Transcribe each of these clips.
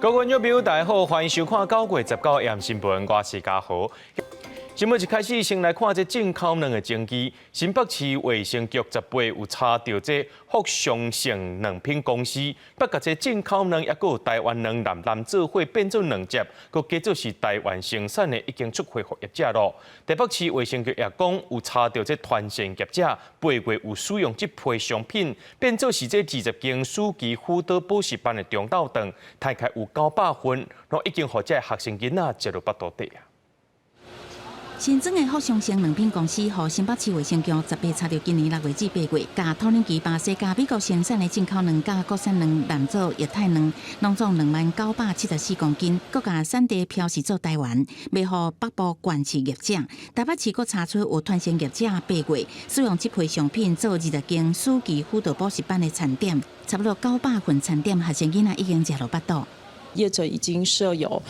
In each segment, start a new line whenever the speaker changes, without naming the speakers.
各位觀眾朋友，大家好，歡迎收看9月19號新聞，我是嘉豪。新聞一開始，先來看這進口卵的爭議。新北市衛生局18有查著這福祥盛卵品公司，欲共這進口卵抑閣有台灣卵濫濫做伙變做兩隻，閣假做是台灣生產的，已經出貨予業者囉。台北市衛生局也講，有查著這團膳業者8月有使用這批商品，變做是這20間暑期輔導補習班的中晝頓，大概有900份，攏已經予這學生囡仔食落腹肚底啊。
新莊的福祥盛卵品公司，予新北市衛生局18查著今年6月至8月，共土耳其、巴西佮美國生產的進口卵佮國產卵濫做液態卵，攏總20,974公斤，閣共產地標示做台灣，賣予北部縣市業者。台北市閣查出有團膳業者8月使用這批商品做20間暑期輔導補習班的餐點，差不多900份餐點，學生囡仔已經食落腹肚。
業者已經設有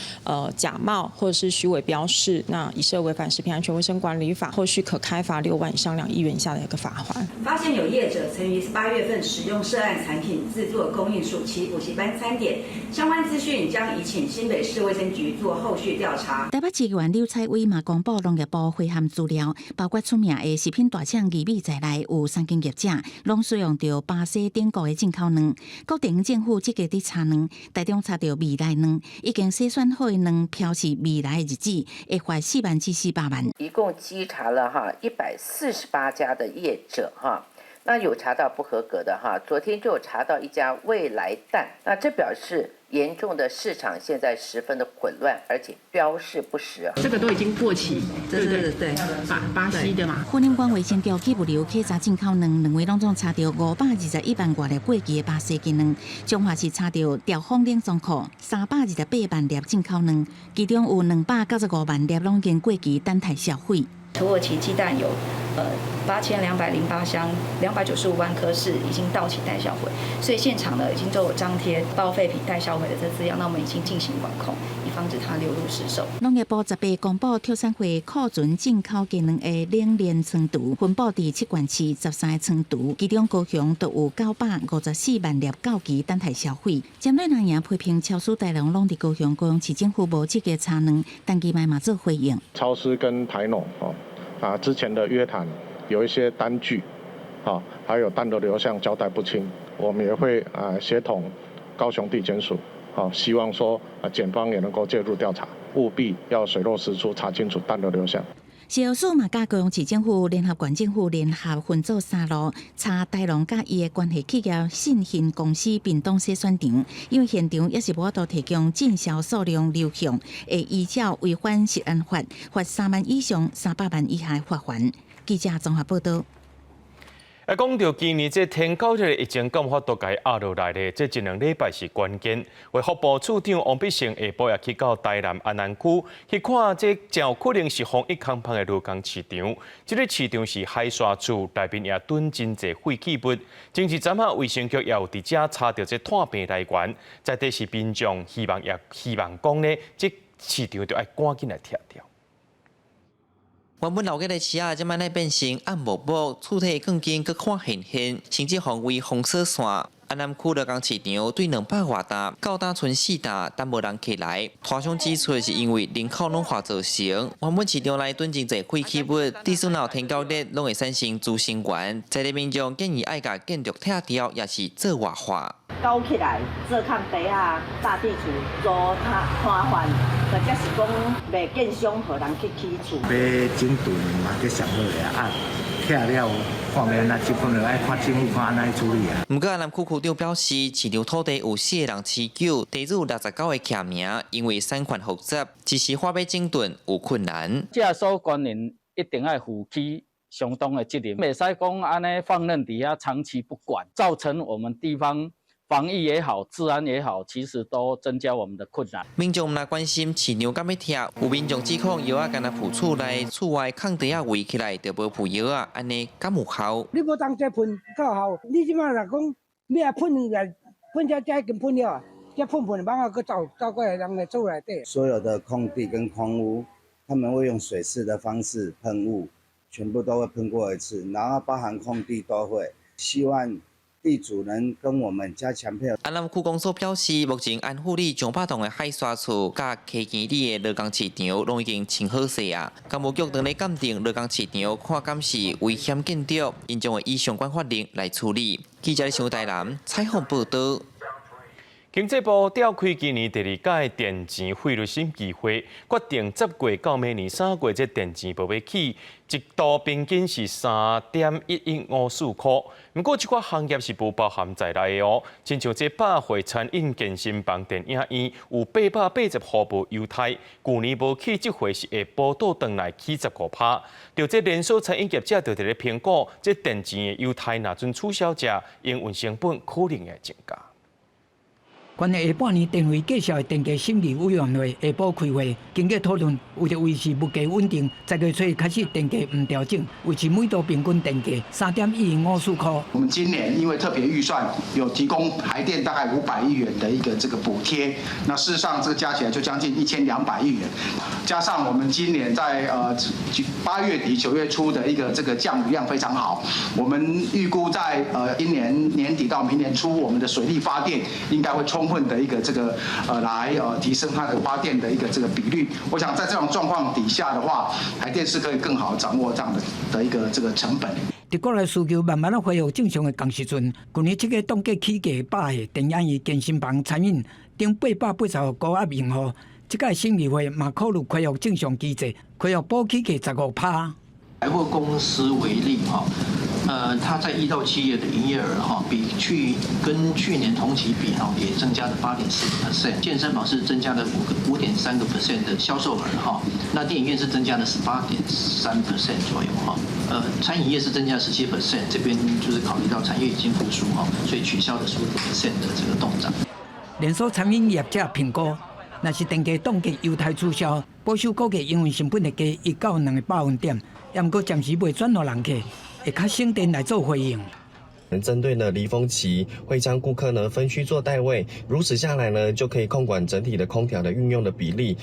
假冒或者是虛偽標示，那已涉違反食品安全衛生管理法，後續可開罰6萬以上2億元以下的一個罰鍰。
發現有業者曾於8月份使用涉案產品製作供應暑期補習班餐點，相關資訊將移請新北市衛生局做後續調查。
台北市議員劉采薇嘛公布農業部回函資料，包括出名的食品大廠義美在內有三間業者，攏使用著巴西等國的進口卵。各地方政府積極佇查卵，台中查著未來卵，已經篩選好的卵標示未來的日子，會罰4萬至400萬。
一共稽查了哈148家的業者哈，那有查到不合格的哈，昨天就有查到一家未來蛋，那這表示嚴重的市場現在十分的混亂，而且標示不實。
這個都已經過期，對對對，巴西的嘛。
雲林縣衛生局去物流稽查進口卵，兩位攏總查著521萬外粒過期的巴西雞卵，彰化市查著兆豐冷藏庫328萬粒進口卵，其中有295萬粒攏已經過期，等待銷毀。
土耳其雞蛋有8208箱，295萬顆是已經到期待銷毀，所以現場呢已經都有張貼報廢品待銷毀的這字樣，那我們已經進行管控，以防止它流入市售。
農業部18公布特產會庫存進口雞卵的冷鏈倉儲，分布佇七縣市13個倉儲，其中高雄就有954萬粒到期等待銷毀。針對藍營批評超市大龍攏佇高雄，高雄市政府無積極查卵，陳其邁嘛做回應。
超市跟台農哦啊之前的約談有一些單據，啊還有蛋的流向交代不清，我們也會啊協同高雄地檢署，好希望說啊檢方也能夠介入調查，務必要水落石出，查清楚蛋的流向。
食藥署嘛，佮高雄市政府聯合縣政府聯合分做三路查大農佮伊的關係企業信興公司屏東篩選場，因為現場也是無法度提供進銷數量流向，會依照違反食安法，罰3萬以上300萬以下罰鍰。記者綜合報道。
啊，講到今年這天狗這個疫情敢有法度共伊壓落來咧？這一兩禮拜是關鍵。衛福部次長王必勝下晡也去到台南安南區去看這誠有可能是防疫空縫的勞工市場。這个市場是海沙厝，內面也囤真濟廢棄物。前一陣仔衛生局也有佇遮查著這傳病來源，在地是民眾希望也希望講咧，這市場就愛趕緊來拆掉。
原本鬧熱的市仔，這擺咧變成暗摸摸，厝體鋼筋閣看現現，甚至範圍封鎖線。安南區勞工市場對200外擔到今賰4擔，但無人客來。攤商指出，是因為人口老化造成。原本市場內囤真濟廢棄物，即使若有天狗日，攏會產生滋生源。在地民眾建議愛共建築拆掉，抑是做活化。
搞起來做空地仔，大地厝租攤攤販，或者是講賣建商予人去起厝。
欲整頓嘛，這上好的啊，拆了看欲按怎執行，愛看政府看按怎處理啊。
毋過安南區區長表示，市場土地有四个人持有，地主有69个簽名，因為產權複雜，一時半欲整頓有困難。
這所官員一定愛負起相當的責任，袂使講按呢放任佇遐長期不管，造成我們地方防疫也好，治安也好，其實都增加我們的困難。
民眾毋但關心市場敢欲拆，有民眾指控藥仔干焦鋪厝內，厝外空地仔圍起來就無鋪藥仔，按呢敢有效？
你無當這噴夠效，你這擺若講欲來噴來噴這這已經噴了啊，這噴噴蠓仔閣走走過來人的厝內底。
所有的空地跟空屋，他們會用水式的方式噴霧，全部都會噴過一次，然後包含空地都會。希望地主能跟我們加強配合。
安南區公所表示，目前安富里上百棟的海沙厝佮溪墘里的勞工市場攏已經清好勢啊。工務局正咧鑑定勞工市場，看敢是危險建築，𪜶將會依相關法令來處理。記者張台南採訪報導。
經濟部召開今年第二屆電錢費率審議會，決定10月到明年3月這電錢無欲起，一度平均是3.1154箍。毋過這寡行業是無包含在內的哦。親像這百貨、餐飲、健身房、電影院有880箍無優待，舊年無起，這回是會補倒轉來起15%。著這連鎖餐飲業者就佇咧評估，這電錢的優待若準取消者，營運成本可能會增加。
關於下半年電費價數的電價審議委員會下晡開會，經過討論，為著維持物價穩定，10月初開始電價毋調整，維持每度平均電價3.1154箍。
我們今年因為特別預算有提供台電大概500億元的一個這個補貼，那事實上這個加起來就將近1200億元，加上我們今年在8月底9月初的一個這個降雨量非常好，我們預估在今年年底到明年初，我們的水力發電應該會充分的一個這個來提升它的發電的一個這個比率。我想在這種狀況底下的話，台電是可以更好掌握這樣的一個這個成本。
佇國內需求慢慢仔恢復正常的仝時陣，舊年7月凍結起價百貨、電影院、健身房、餐飲等880箍高壓用戶，這屆審議會嘛考慮恢復正常機制，恢復補起價15%。
百貨公司為例，哈，它在1到7月的營業額，哈，比去跟去年同期比，哈，也增加了8.4%。健身房是增加了5.3個 percent 的銷售額，哈，那電影院是增加了18.3% 左右，哈，餐飲業是增加17%，這邊就是考慮到產業已經復甦，哈，所以取消了15% 的這個凍漲。
連鎖餐飲業者評估，若是電價凍結優待取消，保守估計營運成本會加1到2個百分點，毋過暫時未轉予人客，會較省電來做回應。
針對呢離峰期，會將顧客呢分區做帶位，如此下來呢，就可以控管整體的空調的運用的比例。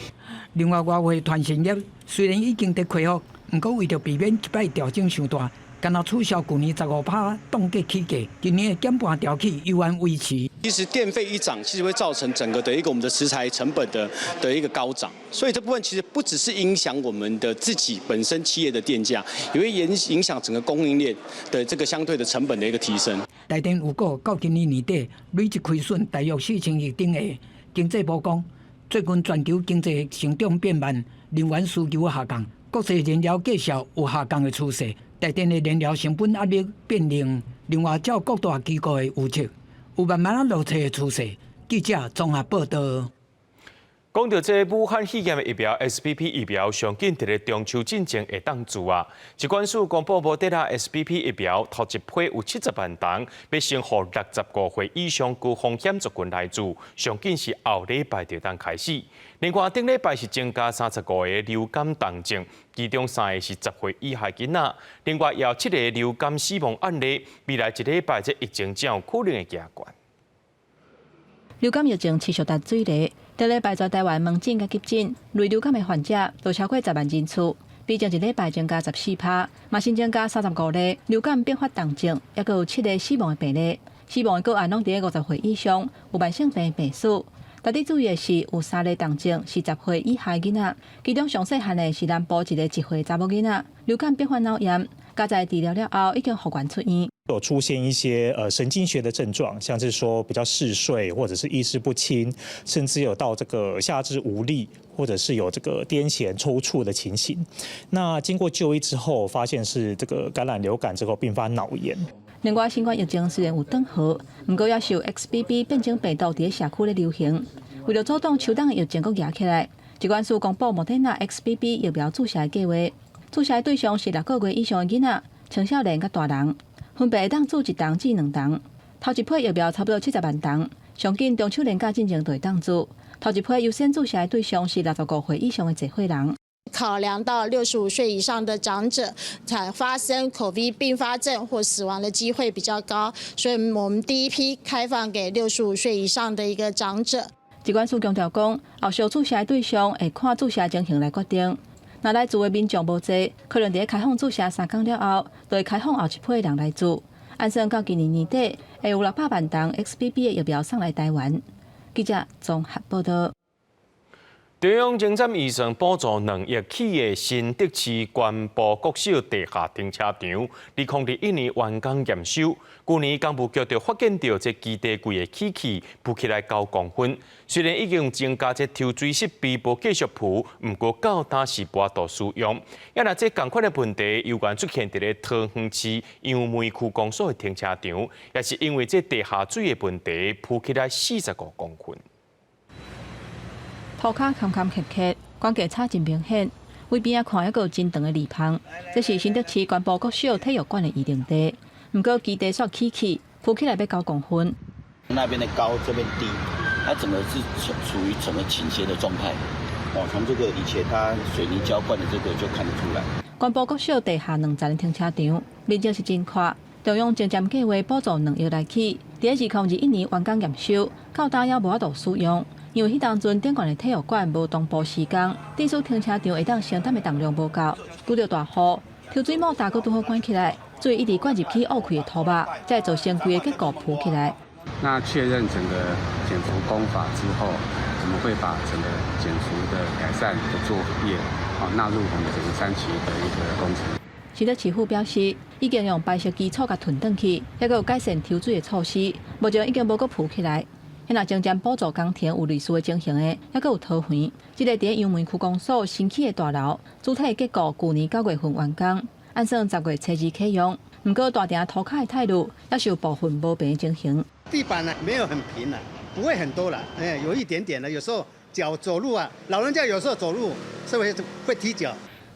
另外，外匯傳線業雖然已經佇恢復，毋過為著避免一擺調整傷大，干焦取消舊年15%凍結起價，今年的減半調起猶原維持。
其實電費一漲，其實會造成整個的一個我們的食材成本的一個高漲，所以這部分其實不只是影響我們的自己本身企業的電價，也會影響整個供應鏈的這個相對的成本的一個提升。
台電預估到今年年底累計虧損大約4000億頂下。經濟部講，最近全球經濟成長變慢，能源需求下降，國際燃料價數有下降的趨勢，台電的燃料成本壓力變冷。另外，照各大機構的預測，有慢慢仔落車的趨勢。記者綜合報導。
講到這武漢肺炎的疫苗 XBB 疫苗，上緊佇咧中秋進前會當注啊。疾管署公布莫德納 XBB 疫苗頭一批有70萬筒，欲先予65歲以上高風險族群來注，上緊是後禮拜就當開始。另外，頂禮拜是增加35個流感重症，其中三个是10歲以下囡仔。另外，也有七個流感死亡案例，未來一禮拜這疫情將有可能會加懸。
流感疫情持續逐水螺，頂禮拜在台灣門診佮急診，類流感的患者都超過10萬人次，比前一禮拜增加14%，嘛新增加35例流感併發重症，抑閣有七个死亡的病例，死亡的個案攏佇50歲以上，有慢性病病史。特別注意的是，有三例重症是10歲以下囡仔，其中上細漢的是南部一个1歲查某囡仔，流感併發腦炎，佳哉治療了後已經復原出院。
有出現一些神經學的症狀，像是說比較嗜睡，或者是意識不清，甚至有到這個下肢無力，或者是有這個癲癇抽搐的情形。那經過就醫之後，發現是這個感染流感之後併發腦炎。
另外，新冠疫情雖然有轉好，毋過也受 XBB 變種病毒佇社區咧流行。為著阻擋秋冬的疫情閣夯起來，疾管署公布莫德納 XBB 疫苗注射的計劃，注射的對象是6個月以上的囡仔、青少年佮大人，分別會當注一筒至兩筒。頭一批疫苗差不多70萬筒，上緊中秋連假進前就會當注。頭一批優先注射的對象是65歲以上的濟歲人。
考量到65歲以上的長者，才發生 COVID 併發症或死亡的機會比較高，所以我們第一批開放給65歲以上的一個長者。
疾管署強調講，後續注射的對象會看注射情形來決定。若來注的民眾無濟，可能佇開放注射3工了後，就會開放後一批人來注。按算到今年年底會有600萬筒 XBB 的疫苗送來台灣。記者綜合報道。
中央前瞻預算補助2億起的新竹市關埔國小地下停車場，2021年完工驗收。去年工務局就發現著這基地櫃的起氣浮起來9公分，雖然已經增加這抽水設備無繼續浮，毋過到今是無法度使用。啊若這仝款的問題，猶原出現佇咧桃園市楊梅區公所的停車場，也是因為這地下水的問題浮起來45公分。
塗跤坎坎坷坷，懸低差真明顯，圍邊仔看猶閣有真長的籬棚。這是新竹市關埔國小體育館的預定地，毋過基地煞起氣，浮起來欲9公分。
那邊的高，這邊低，它整個是處於整個傾斜的狀態。哦，從這個以前它水泥澆灌的這個就看得出來。
關埔國小地下兩層停車場面積是真闊，中央前瞻計劃補助2億來起，佇2021年完工驗收，到今猶無法度使用。因為彼當陣頂懸的體育館無同步施工，致使停車場會當承擔的重量無夠，拄著大雨，抽水馬達閣拄好關起來，水一直灌入去挖開的土壆，才會造成規个結構浮起來。
那確認整個減浮工法之後，我們會把整個減浮的改善的作業啊納入我們整個三期的一個工程。
新竹市府表示，已經用排石基礎共囤轉去，猶閣有改善抽水的措施，目前已經無閣浮起來。若前瞻補助工程有類似的情形的，猶閣有桃園，這个佇楊梅區公所新起的大樓，主體結構舊年9月份完工，按算10月初2啟用。毋過大埕塗跤的態度，猶是有部分無平的情形。
地板呢沒有很平啦，不會很多啦，哎，有一點點的，有時候腳走路啊，老人家有時候走路是會踢腳。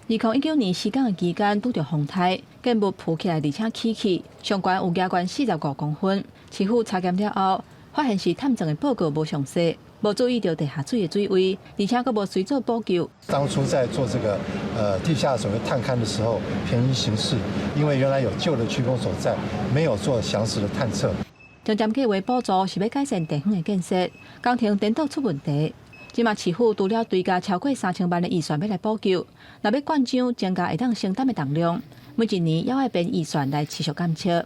2019年施工的期間拄著風颱，建物浮起來，而且起氣，上懸有加懸45公分。市府查驗了後，發現是探鑽的報告無詳細，無注意著地下水的水位，而且閣無隨做補救。
當初在做這個地下所謂探勘的時候，便宜行事，因為原來有舊的區公所在，沒有做詳實的探測。
前瞻計劃補助是欲改善地方的建設，工程顛倒出問題。這馬市府除了追加超過3000萬的預算欲來補救，若欲擴張增加會當承擔的重量，每一年猶愛編預算來持續監測。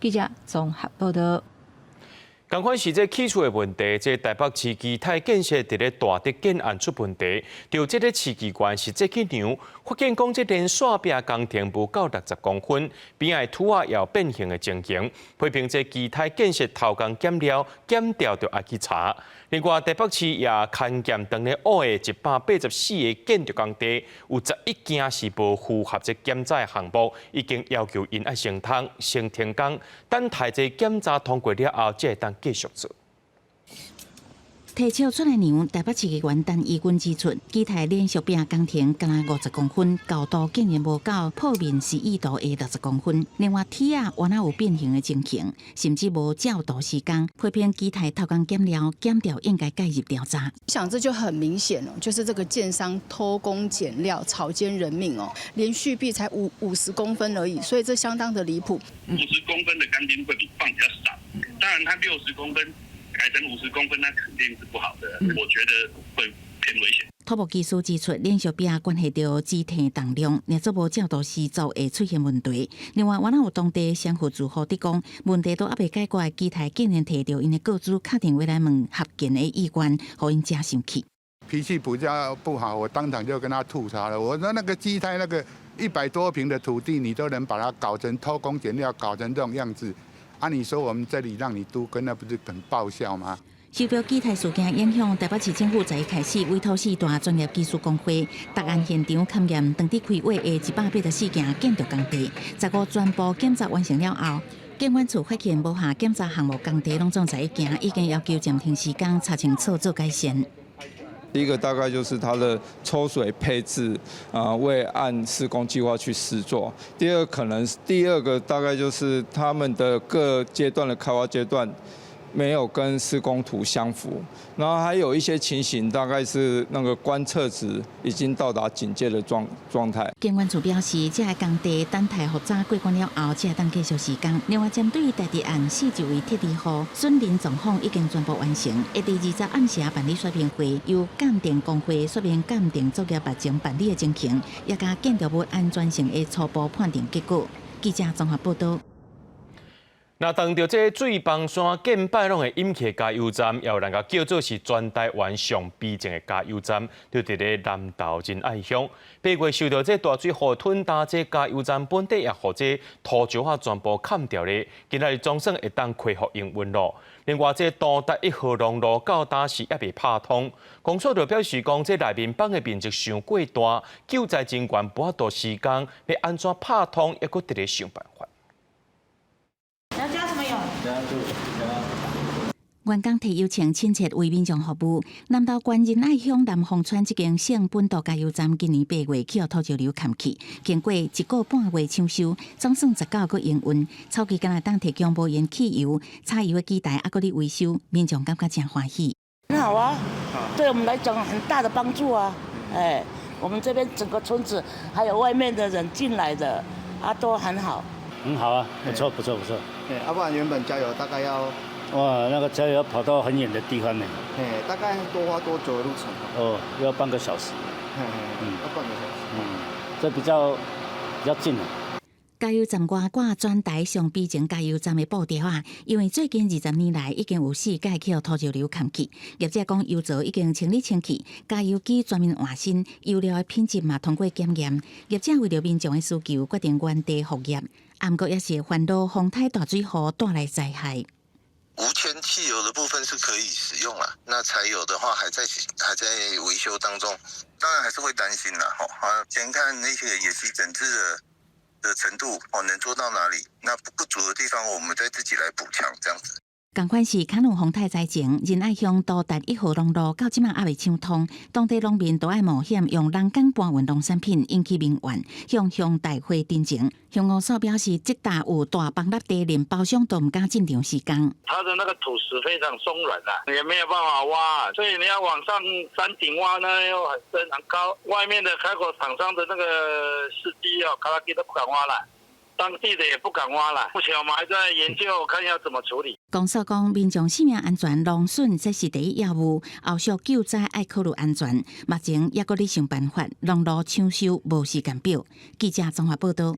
記者綜合報道。
仝款是這起厝的問題，這台北市基泰建設佇咧大竹建案出問題，就這个市機關實際去量，發現講這連線壁工程無夠60公分，邊仔土仔也有變形的情形，批評這基泰建設偷工減料，檢調就愛去查。另外，台北市也勘驗當咧挖的184个建築工地，有11間是無符合這檢查的項目，已經要求𪜶愛先通先停工，等待這檢查通過了後，才會當繼續做。
提尺出來量，台北市議員陳怡君指出，基泰連續壁工程干焦50公分，高度竟然無夠剖面示意圖的60公分。另外，鐵仔原來有變形的情形，甚至無照圖施工，批評基泰偷工減料，檢調應該介入調查。
想這就很明顯哦，就是這個建商偷工減料、草菅人命哦，連續壁才50公分而已，所以這相當的離譜。
50公分的鋼筋會比放比較少，當然它60公分。改成50公分，那肯定是不好的，我覺得會偏危險。
土木技師指出，連續壁關係著支撐重量，若做無照圖施作會出現問題。另外，原來有當地商戶住戶佇講，問題都猶未解決，基泰竟然提著𪜶的雇主敲電話來問合建的意願，予𪜶誠生氣。
脾氣比較不好，我當場就跟他吐槽了。我說那個基泰那個100多坪的土地，你都能把它搞成偷工減料，搞成這種樣子。啊！你說我們這裡讓你都更，那不是很爆笑嗎？
受著基泰事件影響，台北市政府十一開始委託四大專業技術公會，逐案現場勘驗當地開挖的184件建築工地，15全部檢查完成了後，建管處發現無合檢查項目工地攏總11件，已經要求暫停施工，查清楚做改善。
第一個大概就是它的抽水配置啊，未按施工計劃去施作。第二可能第二個大概就是他們的各階段的開發階段沒有跟施工圖相符。然後還有一些情形，大概是那個觀測值已經到達警戒的狀態。
建管處表示，這个工地等待複查過關了後，才會當繼續施工。另外，針對大直案41位撤離戶損鄰狀況已經全部完成，會佇20暗時辦理說明會，由鑑定公會說明鑑定作業目前辦理的情形，也佮建築物安全性的初步判定結果。記者綜合報道。
那當著這水枋山見擺攏會淹起加油站，也有人共叫做是全台灣上悲情的加油站，就佇咧南投仁愛鄉。八月受著這大水雨吞焦，這加油站本底也予這土石仔全部崁掉咧，今仔日總算會當恢復營運咯。另外，這都達一號農路到今時猶未拍通，公所就表示講，這內面板的面積傷過大，救災人員無法度施工，欲按怎拍通，猶閣佇咧想辦法。
你要加什麼油？
員工提油槍親切為民眾服務。南投縣仁愛鄉南豐村這間聖本道加油站今年8月去予土石流崁去，經過一個半月搶修，總算19閣營運。初期敢若當提供無鉛汽油、柴油的機台，猶閣咧維修，民眾感覺誠歡喜。
很好啊，對我們來講很大的幫助啊！哎，我們這邊整個村子還有外面的人進來的啊，都很好。
很好啊，不錯不錯不錯。
對，啊不然原本加油大概要，
哇，那個加油要跑到很遠的地方呢。
嘿，大概多花多久的路程？
哦，要半個小時。
嘿嘿，要半個小時。
嗯，這比較近了。
加油站外掛全台上悲情加油站的布條啊，因為最近20年來已經有四擺去予土石流崁去。業者講油槽已經清理清氣，加油機全面換新，油料的品質嘛通過檢驗。業者為著民眾的需求，決定原地復業。毋過也是煩惱風颱大水雨帶來災害。
無鉛汽油的部分是可以使用啦，那柴油的話還在維修當中，當然還是會擔心啦。吼，啊，先看那些野溪整治的程度哦，能做到哪裡？那不足的地方，我們再自己來補強，這樣子。
仝款是卡努風颱災情，仁愛鄉都達一號農路到這馬猶未搶通，當地農民都愛冒險用人工搬運農產品引起民怨，向鄉代會陳情。鄉公所表示，這搭有大崩塌地，連包商都毋敢進場施工。
它的那個土石非常鬆軟啊，也沒有辦法挖，所以你要往上山頂挖呢，又很深很高。外面的開口廠商的那個司機哦，卡拉基都不敢挖了。當地的也不敢挖了，目前我們還在研究，看要怎麼處理。
公所講，民眾生命安全、農損這是第一要務，後續救災愛考慮安全。目前猶閣咧想辦法，農路搶修無時間表。記者綜合報道。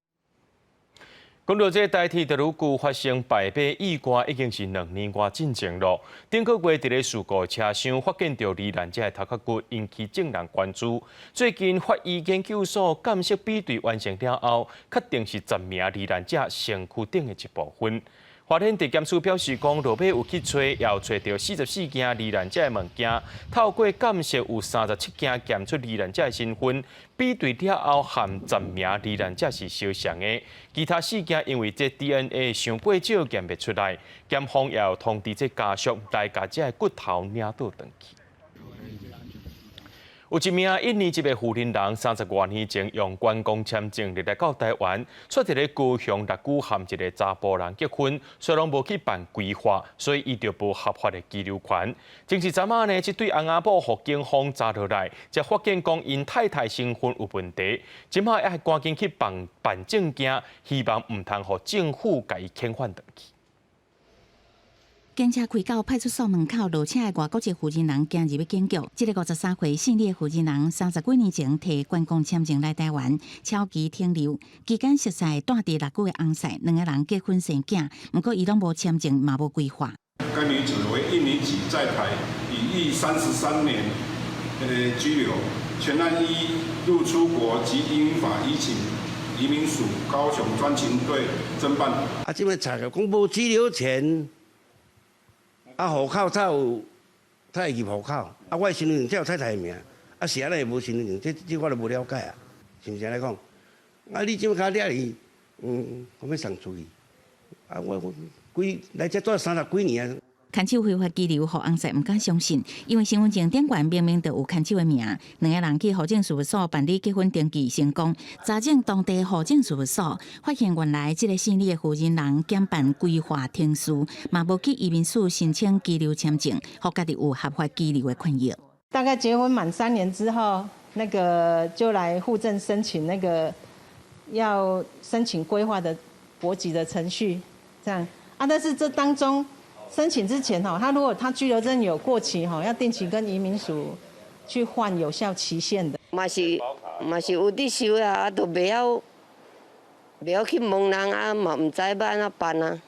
講到這台鐵特魯久發生敗馬意外，已經是2年外進前咯。頂個月佇咧事故車廂發現著罹難者的頭殼骨，引起眾人關注。最近法醫研究所鑑識比對完成了後，確定是10名罹難者身軀頂的一部分。花蓮地檢署表示講，落尾有去揣，也有揣著44件罹難者的物件。透過鑑識，有37件檢出罹難者的身份，比對了後，含10名罹難者是相像的。其他四件因為這 DNA 傷過少，驗袂出來。檢方也有通知這家屬來共這个骨頭領倒轉去。有一名印尼籍的婦人人，30外年前用觀光簽證入來到台灣，卻佇咧高雄六龜和一个查埔人結婚，雖然無去辦歸化，所以伊就無合法的居留權。正是昨仔呢，這對翁仔某予警方查落來，才發現講𪜶太太身份有問題，這馬愛趕緊去辦辦證件，希望毋通予政府共伊遣返轉去。
警車開到派出所門口，落車的外國籍負責人行入去警局。這个53歲姓李的負責人，30幾年前提觀光簽證來台灣，超期停留期間，熟似蹛佇六龜的翁婿，兩个人結婚生囝，毋過伊攏無簽證，嘛無歸化。
該女子為印尼籍，在台已逾33年，居留，全案依入出國及移民法移請移民署高雄專勤隊偵辦。
啊，這擺查著講無居留權。啊，戶口才有，才會入戶口。啊，我的身份證才有太太的名，啊，是按怎會無身份證？這我就無了解啊，是毋是按呢講？啊，你這擺較掠去，我欲送出去。啊，我幾來這蹛30幾年啊。
牽手非法居留，予翁婿毋敢相信，因為身份證頂懸明明就有牽手的名。兩个人去戶政事務所辦理結婚登記成功，查證當地戶政事務所發現原來這个姓李的婦人人減辦歸化程序，嘛無去移民署申請居留簽證，予家己有合法居留的權益。
大概結婚滿3年之後，那個就來戶政申請那個要申請歸化的國籍的程序，這樣啊。但是這當中，申請之前哈，他如果他居留證有過期哈，要定期跟移民署去換有效期限的。
嘛是嘛是有佇收啊，啊，都袂曉袂曉去問人啊，嘛毋知欲按怎辦啊。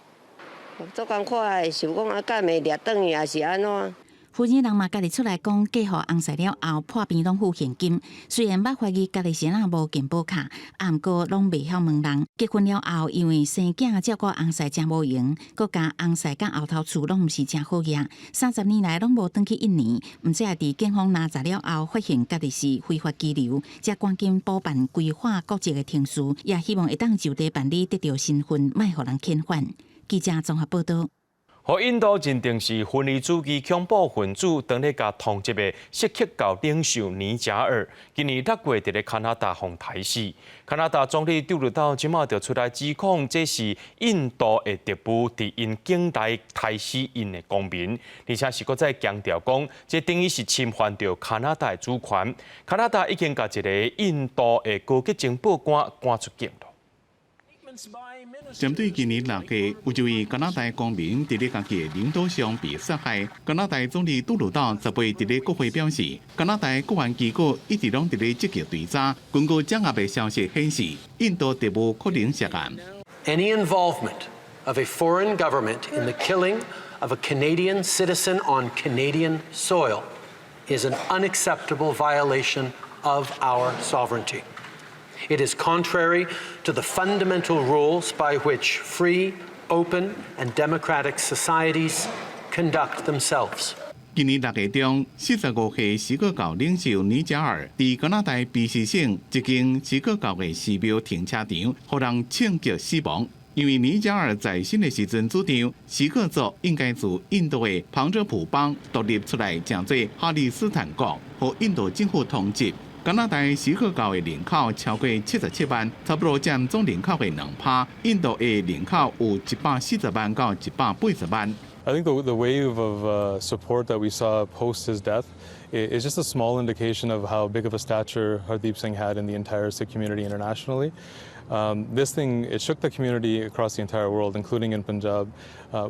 足艱苦的，想講啊，敢會掠轉去，抑是按怎？
夫人人嘛家己出來講，嫁予翁婿了後破病攏付現金。雖然捌懷疑家己是哪無健保卡，啊，毋過攏袂曉問人。結婚了後，因為生囝照顧翁婿誠無閒，閣加翁婿佮後頭厝攏毋是誠好額，30年來攏無轉去印尼。毋知佇警方攔查了後，發現家己是非法居留，才趕緊補辦歸化國籍的程序，也希望會當就地辦理得著身份，莫予人遣返。記者綜合報導。
予印度認定是分離主義恐怖分子，當咧共通緝的錫克教領袖尼賈爾，今年六月佇咧加拿大予刣死。加拿大總理杜魯道這馬就出來指控，這是印度的特務佇𪜶境內刣死𪜶的公民，而且是閣再強調講，這等於是侵犯著加拿大的主權。加拿大已經共一个印度的高級情報官趕出境囉。
針對今年六月有一位加拿大公民佇咧家己的領土上被殺害，加拿大總理杜魯道18佇咧國會表示，加拿大國安機構一直攏佇咧積極追查。根據掌握的消息顯示，印度特務可能涉案。
Any involvement of a foreign government in the killing of a Canadian citizen on Canadian soil is an unacceptable violation of our sovereignty. It is contrary to the fundamental rules by which free, open, and democratic societies conduct themselves.
今年六月中，45歲錫克教領袖尼賈爾佇加拿大卑詩省一間錫克教的寺廟停車場，予人槍擊死亡。因為尼賈爾在生的時陣主張，錫克族應該自印度的旁遮普邦獨立出來，成做哈里斯坦國，予印度政府通緝。加拿大錫克教的人口超過77萬，差不多佔總人口的2%。印度的人口有140萬到180萬。
I think the wave of support that we saw post his death is just a small indication of how big of a stature Hardeep Singh had in the entire Sikh community internationally. This thing, it shook the community across the entire world, including in Punjab.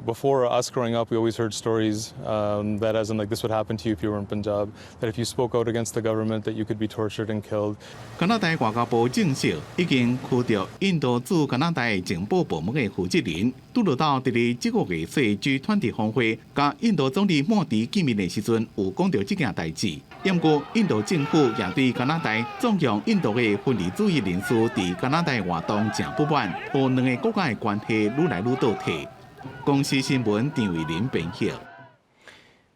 Before us growing up, we always heard stories that as in like this would happen to you if you were in Punjab, that if you spoke out against the government, that you could be tortured and killed.
加拿大外交部證實，已經驅逐印度駐加拿大情報部門的負責人。杜魯道佇咧這個月底 G20 峰會，佮印度總理莫迪見面的時陣，有講著這件代誌。毋過，印度政府也對加拿大縱容印度的分離主義人士佇加拿大活動誠不滿，予兩个國家的關係愈來愈倒退。公視新聞張偉林編譯。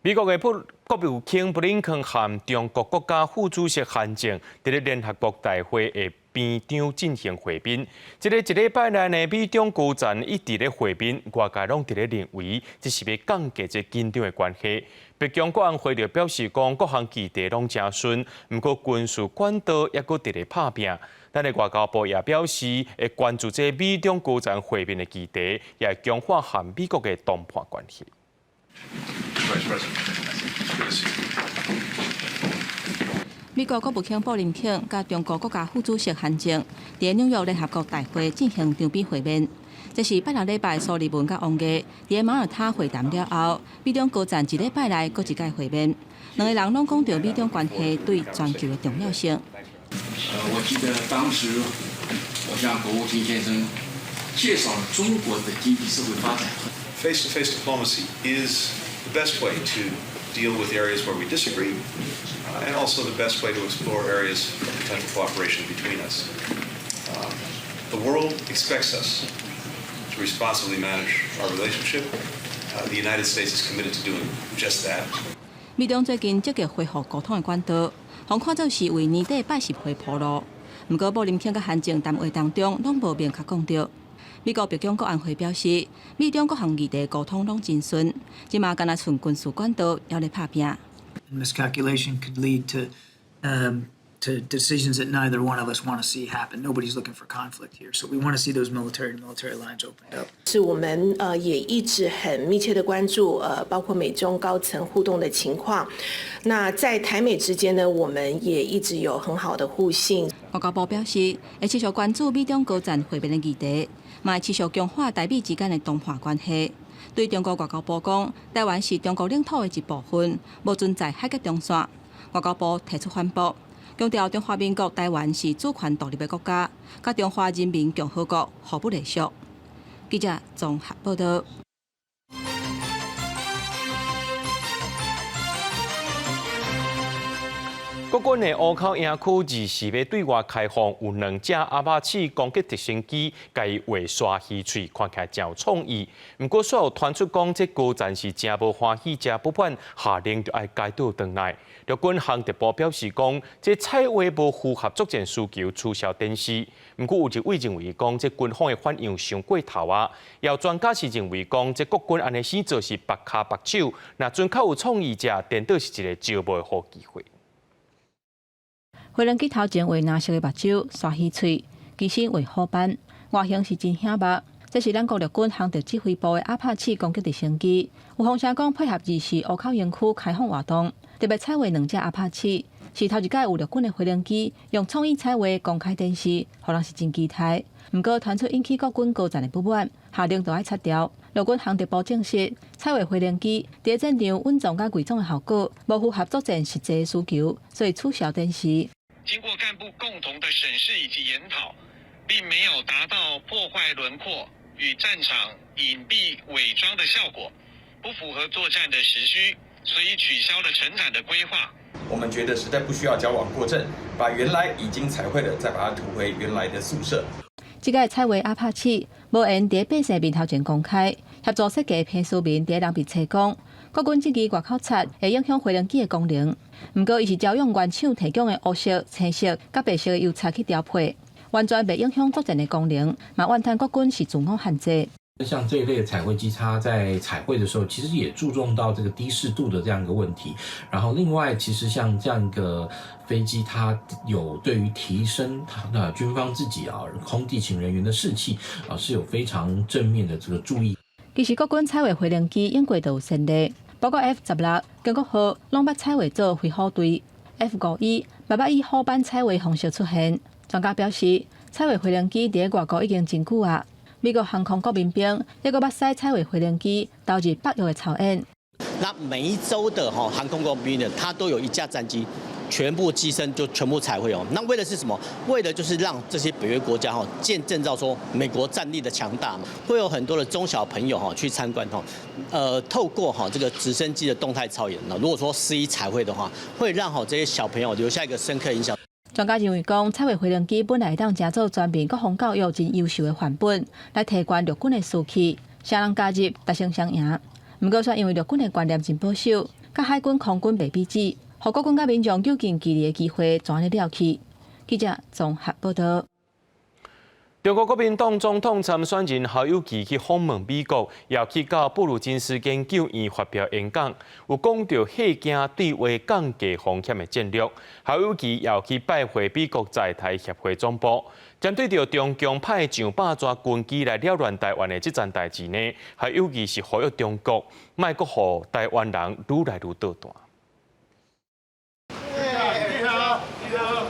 美國的國務卿布林肯和中國國家副主席韓正佇咧聯合國大會的邊場進行會面。這個一禮拜內呢，美中高層一直咧會面，外界攏佇咧認為這是欲降低這緊張的關係。白宮國安會就表示講，各項議題攏誠順，毋過軍事管道猶閣佇咧拍拚。咱的外交部也表示，會關注這美中高層會面的議題，也會強化和美國的談判關係。
Vice President. Good to see you.
美國國務卿布林肯佮中國國家副主席韓正佇紐約聯合國大會進行場邊會面。這是拜六禮拜蘇利文佮王毅佇馬耳他會談了後，美中高層一禮拜內閣一擺會面，兩个人攏講著美中關係對全球的重要性。
我記得當時我向國務卿先生介紹了中國的經濟社會發展。
Face-to-face diplomacy is the best way to deal with areas where we disagree, and also the best way to explore areas of potential cooperation between us. The world expects us to responsibly manage our relationship. The United States is committed to doing just that.
美中最近積極恢復溝通的管道，予看做是為年底拜習會鋪路。毋過布林肯佮韓正談話當中，攏無明確講著。美國白宮國安會表示，美中各項議題溝通攏真順，這馬干焦賰軍事管道猶咧拍拚。 Miscalculation could lead to decisions that neither one of us want to see happen. Nobody's looking for conflict here, so we want to see those military to military lines opened up.
是我們也一直很密切的關注包括美中高層互動的情況。那在台美之間呢，我們也一直有很好的互信。
外交部表示，會持續關注美中高層會面的議題，嘛會持續強化台美之間的談判關係。對中國外交部講，台灣是中國領土的一部分，無存在海峽中線。外交部提出反駁，強調中華民國台灣是主權獨立的國家，佮中華人民共和國互不隸屬。記者綜合報導。
國軍的湖口營區二時欲對外開放，有兩隻阿帕契攻擊直升機，共伊畫鯊魚喙，看起來誠有創意。毋過，煞有傳出講，這高層是誠無歡喜、誠不滿，下令就愛改倒轉來。陸軍航特部表示講，這彩畫無符合作戰需求，取消展示。毋過有一位認為講，這軍方的反應傷過頭啊。有專家是認為講，這國軍按呢死做是縛跤縛手，若陣較有創意者，顛倒是一個招募的好機會。
飛行機頭前畫藍色的目睭，鯊魚喙，機身畫虎斑，外形是真醒目。這是咱國陸軍航特指揮部的阿帕契攻擊直升機。有風聲講配合二四湖口營區開放活動，特別彩畫兩隻阿帕契，是頭一擺有陸軍的飛行機用創意彩畫公開展示，予人是真期待。毋過傳出引起國軍高層的不滿，下令著愛拆掉。陸軍航特部證實，彩畫飛行機佇戰場穩裝佮偽裝的效果，無符合作戰實際需求，所以取消展示。
經過幹部共同的審視以及研討，並沒有達到破壞輪廓與戰場隱蔽偽裝的效果，不符合作戰的實需，所以取消了成展的規劃。
我們覺得實在不需要矯枉過正，把原來已經彩繪的再把它塗回原來的素色。
這個彩畫阿帕契無緣佇百姓面頭前公開，協助設計彭書民佇人筆冊講，國軍這支外口漆會影響飛行機的功能。毋過，伊是招用原廠提供的烏色、青色佮白色的油漆去調配，完全袂影響作戰的功能，嘛怨嘆國軍是自我限制。
像這一類的彩繪機，它在彩繪的時候，其實也注重到這個低視度的這樣一個問題。然後，另外，其實像這樣一個飛機，它有對於提升它的軍方自己啊空地勤人員的士氣啊，是有非常正面的這個注意。
其實國軍彩畫飛行機應過都有先例，包括 F-16、建國號攏捌彩畫做飛虎隊，F-5E 嘛捌以虎斑彩畫方式出現。專家表示，彩畫飛行機佇外國已經真久啊。美國航空國民兵抑閣捌使彩畫飛行機投入北約的操演。
那每一周的哈航空國民兵呢，它都有一架戰機，全部機身就全部彩繪哦。那為的是什麼？為的就是讓這些北約國家哈見證到說美國戰力的強大嘛。會有很多的中小朋友哈去參觀哈，透過哈這個直升機的動態操演，如果說施以彩繪的話，會讓哈這些小朋友留下一個深刻印象。
專家認為講，彩畫飛行機本來會當成做全面國防教育真優秀的範本，來提懸陸軍的士氣，啥人加入，達成雙贏。毋過，煞因為陸軍的觀念真保守，佮海軍、空軍袂比擬，予國軍佮民眾就近距離的機會全咧了去。記者綜合報道。
中國國民黨總統參選人侯友宜去訪問美國，也去到布魯金斯研究院發表演講，有講著嚇驚對話降低風險的戰略。侯友宜也去拜會美國在台協會總部，針對著中共派上百座軍機來擾亂台灣的這層代誌呢，侯友宜是呼籲中國莫閣予台灣人愈來愈搗蛋。
你好，你好。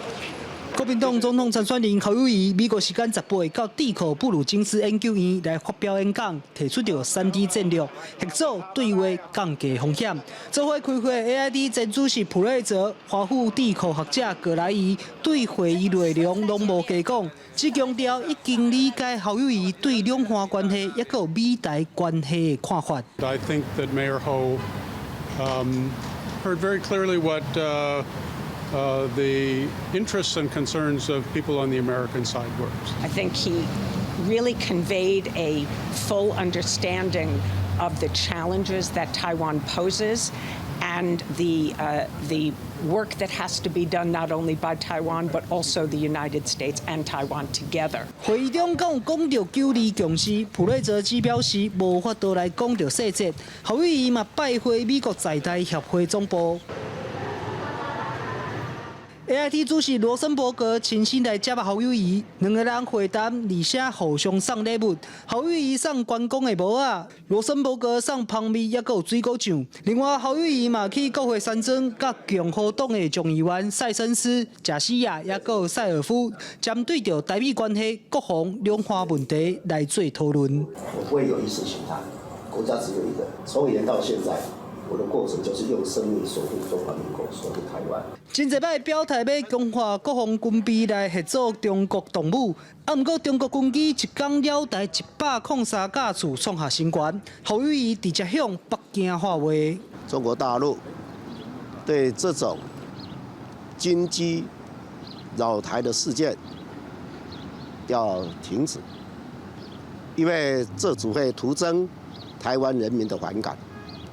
國民黨總統參選人侯友宜，美國時間十八到智庫布魯金斯研究院來發表演講，提出著三 D 戰略，合作對話降低風險。做伙開會 AIT 前主席普瑞澤、華府智庫學者葛萊儀對會議內容攏無加講，只強調已經理解侯友宜對兩岸關係抑閣美台關係的看法。
I think that Mayor Ho heard very clearly what the interests and concerns of people on the American side were.
I think he really conveyed a full understanding of the challenges that Taiwan poses and the work that has to be done not only by Taiwan but also the United States and Taiwan together.
會議中敢有講著九二共識，普瑞澤只表示無法度來講著細節。侯友宜嘛拜會美國在台協會總部。AIT 主席羅森伯格親身來接侯友宜，兩个人會談，而且互相送禮物。侯友宜送關公的帽仔，羅森伯格送蜂蜜，抑閣有水果醬。另外，侯友宜嘛去國會山莊，佮共和黨的眾議員塞森斯、賈西亞，抑閣有塞爾夫，針對著台美關係、國防、兩岸問題來做討論。
我不會有意識形態，國家只有一個。從以前到現在。我的過程就是用生命守護中華民國，守護台灣。
真濟擺表態欲強化國防軍備來嚇阻中國動武，啊，毋過中國軍機一工繞台103架次創下新高。侯友宜直接向北京喊話。
中國大陸對這種軍機擾台的事件要停止，因為這只會徒增台灣人民的反感，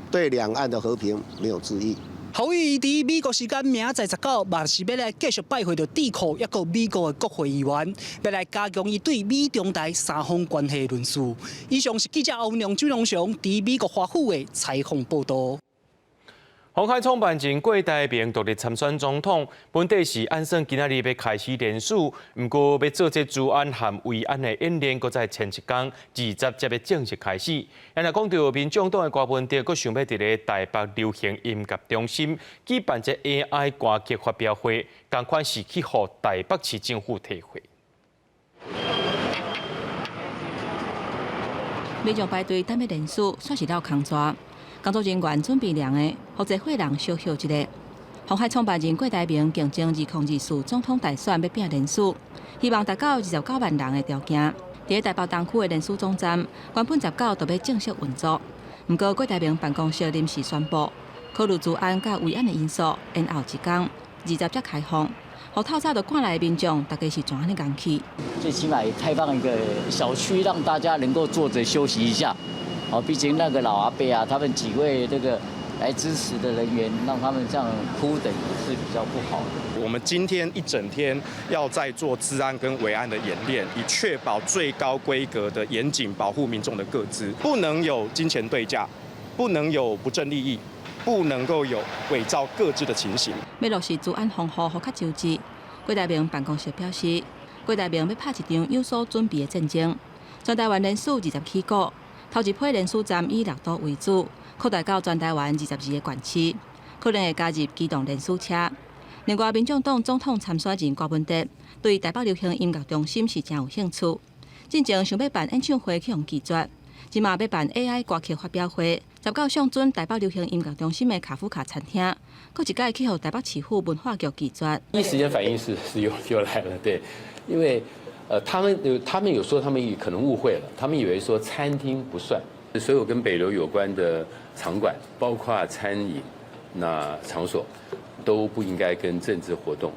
對兩岸的和平沒有助益。
侯友宜佇美國時間明仔載19，嘛是欲來繼續拜會著智庫，抑閣美國的國會議員，欲來加強伊對美中台三方關係的論述。以上是記者歐良、朱龍雄佇美國華府的採訪報導。
鴻海創辦人郭台銘獨立參選總統，本底是按算今仔日欲開始連署，毋過欲做這資安和維安的演練，閣再前一工20才欲正式開始。咱若講著民眾黨的柯文哲，閣想欲佇咧台北流行音樂中心舉辦這 AI 歌曲發表會，仝款是去予台北市政府退貨。
民眾排隊等欲連署，算是落空逝。工作人員準備涼的，予濟歲人小歇一下。鴻海創辦人郭台銘競爭2024總統大選欲拼連署，希望達到29萬人的條件。佇台北東區的連署總站，原本19就欲正式運作，毋過郭台銘辦公室臨時宣布，考慮資安佮維安的因素，延後一工，20才開放。予透早就趕來的民眾，大家是怎按呢共去？
最起碼開放一個小區，讓大家能夠坐着休息一下。哦，畢竟那個老阿伯啊，他們幾位這個來支持的人員，讓他們這樣苦等也是比較不好的。
我們今天一整天要在做資安跟維安的演練，以確保最高規格的嚴謹保護民眾的個資，不能有金錢對價，不能有不正利益，不能夠有偽造個資的情形。
欲落實資安防護，予較周至。郭台銘辦公室表示，郭台銘欲拍一場有所準備的戰爭，全台灣連署20起股。頭一批連署站以六都為主，擴大到全台灣22個縣市，可能會加入機動連署車。另外，民眾黨總統參選人柯文哲對台北流行音樂中心是誠有興趣，進前想欲辦演唱會去予拒絕，這馬欲辦 AI 歌曲發表會，19上準台北流行音樂中心的卡夫卡餐廳，閣一擺去予台北市府文化局拒絕。
第一時間反應是又來了，對，因為。他們有說他們可能誤會了，他們以為說餐廳不算，所有跟北流有關的場館，包括餐飲那場所，都不應該跟政治活動，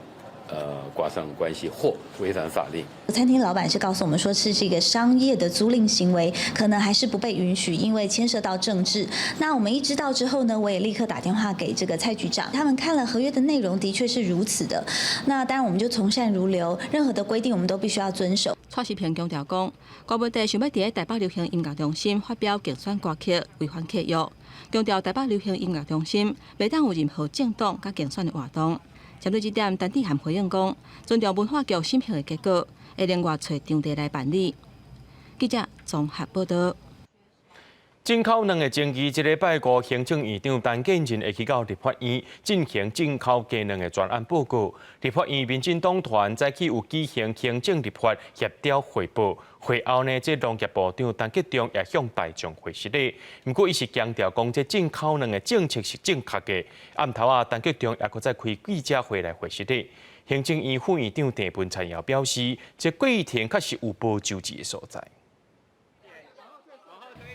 掛上關係或違反法令。
餐廳老闆是告訴我們說，這是一個商業的租賃行為，可能還是不被允許，因為牽涉到政治。那我們一知道之後呢，我也立刻打電話給這個蔡局長，他們看了合約的內容，的確是如此的。那當然，我們就從善如流，任何的規定我們都必須要遵守。
蔡時平強調講，柯文哲想欲佇台北流行音樂中心發表競選歌曲，違反契約。強調台北流行音樂中心袂當有任何政黨佮競選的活動。針對這點，陳智菡回應講，尊重文化局審核的結果，會另外揣場地來辦理。記者綜合報導。
進口卵的爭議，這禮拜五行政院長陳建仁會去到立法院進行進口雞卵的專案報告。立法院民進黨團早起有舉行行政立法協調匯報，會後呢，這農業部長陳吉仲也向大眾回釋禮。毋過，伊是強調講，這進口卵的政策是正確的。暗頭仔，陳吉仲也閣再開記者會來回釋禮。行政院副院長鄭文燦也表示，這過程確實有無周至的所在。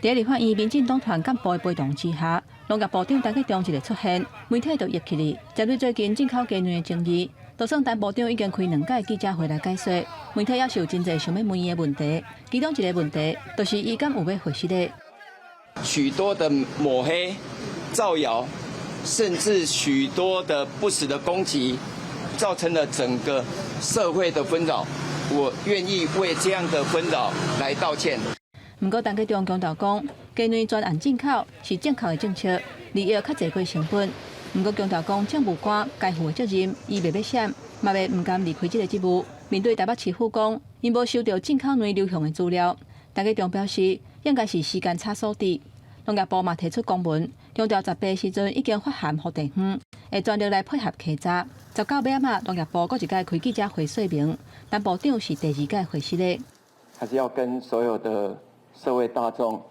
佇立法院民進黨團幹部的陪同之下，農業部長陳吉仲一个出現，媒體就約起來。針對最近進口雞卵的爭議，就算陳部長已經開兩擺記者會來解說，媒體猶是有真濟想欲問伊的問題。其中一個問題，就是伊敢有欲回釋咧？
許多的抹黑、造謠，甚至許多的不實的攻擊，造成了整個社會的紛擾。我願意為這樣的紛擾來道歉。
毋過，陳吉仲強調講，雞卵專案進口是正確的政策，利益較濟過成本。毋過強調講，政務官該負的責任，伊袂欲閃，嘛袂毋甘離開這個職務。面對台北市府講，𪜶無收著進口卵流向的資料，陳吉仲表示，應該是時間差所致。農業部嘛提出公文，強調18時陣已經發函予地方，會全力來配合稽查。19尾仔嘛，農業部閣一擺開記者會說明，陳部長是第二屆回釋的。
還是要跟所有的社會大眾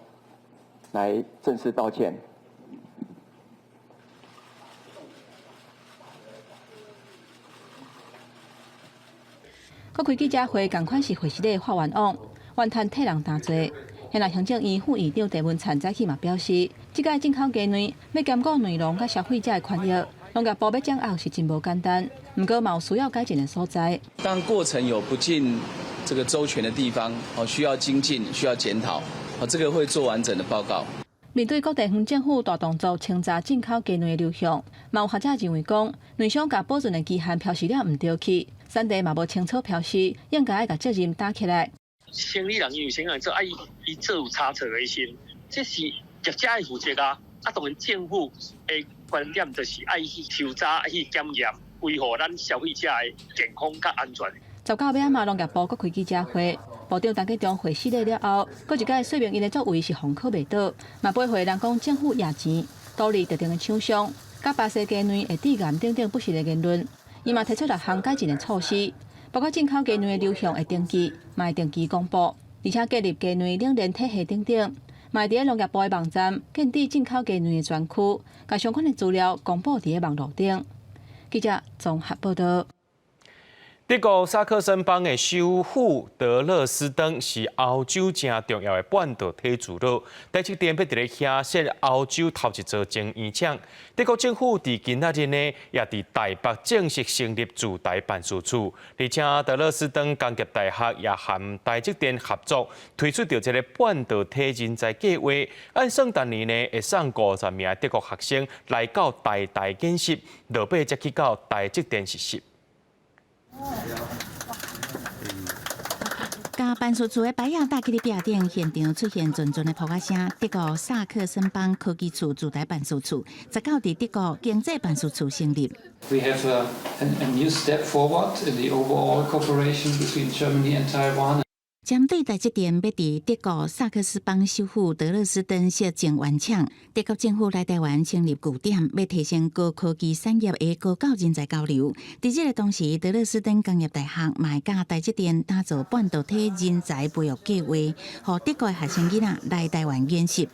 來正式道歉。
閣開記者會，仝款是回釋的發願往，怨嘆替人擔罪。現在行政院副院長鄭文燦早起嘛表示，這擺進口雞卵欲兼顧卵農佮消費者的權益，農業部欲掌握是真無簡單。毋過嘛有需要改進的所在。
當過程有不盡這個周全的地方，哦，需要精進，需要檢討，哦，這個會做完整的報告。
面對各地方政府大動作清查進口雞卵的流向，嘛有學者認為講，卵商共保存的期限標示了毋著去，產地嘛無清楚標示，應該愛共責任擔起來。
生理人因為生理做，啊伊伊做有差錯的時，這是業者愛負責啊。啊，當然政府的觀點就是愛去抽查、愛去檢驗，維護咱消費者的健康佮安全。
19尾仔嘛，農業部閣開記者會，部長陳吉仲回釋了後，閣一擺說明𪜶的作為是防可袂倒，嘛背回人講政府掖錢，鼓勵特定的廠商，佮巴西雞卵會致癌等等不實的言論，伊嘛提出六項改進的措施，包括進口雞卵的流向會登記，嘛會定期公布，而且建立雞卵冷鏈體系等等，嘛會佇咧農業部的網站建置進口雞卵的專區，共相關的資料公布佇咧網路頂。記者綜合報道。
德國薩克森邦的首府德勒斯登是歐洲誠重要的半導體聚落。台積電欲佇咧遐設歐洲頭一座晶圓廠。德國政府佇今仔日呢，也佇台北正式成立駐台辦事處，而且德勒斯登工業大學也和台積電合作推出著這个半導體人才計劃。按算逐年呢，會送50名德國學生來到台大見習，落尾才去到台積電實習。
共辦事處的牌仔搭去咧壁頂，現場出現陣陣的噗仔聲。德國薩克森邦科技處駐台辦事處，19佇德國經濟辦事處成立。
We have a new step forward in the overall cooperation between Germany and Taiwan.
針對台積電欲佇德國薩克斯邦首府德勒斯登設晶圓廠，德國政府來台灣成立據點，欲提升高科技產業的高教人才交流。佇這个同時，德勒斯登工業大學嘛會佮台積電打造半導體人才培育計劃，予德國的學生囡仔來台灣研習。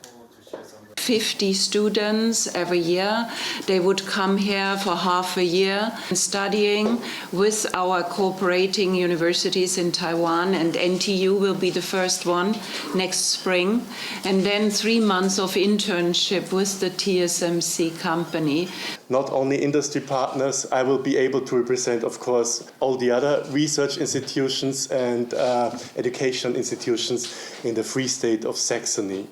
50 students every year. They would come here for half a year studying with our cooperating universities in Taiwan, and NTU will be the first one next spring. And then 3 months of internship with the TSMC company.
Not only industry partners, I will be able to represent, of course, all the other research institutions and education institutions in the Free State of Saxony.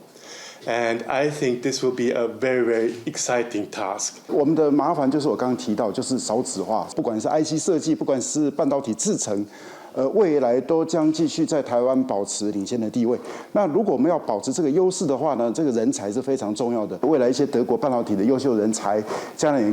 And I think this will be a very, very exciting task.
我們的麻煩就是我剛剛提到，就是少子化，不管是 IC 設計，不管是半導體製程，未來都將繼續在台灣保持領先的地位。那如果我們要保持這個優勢的話呢，這個人才是非常重要的。未來一些德國半導體的優秀人才，將來也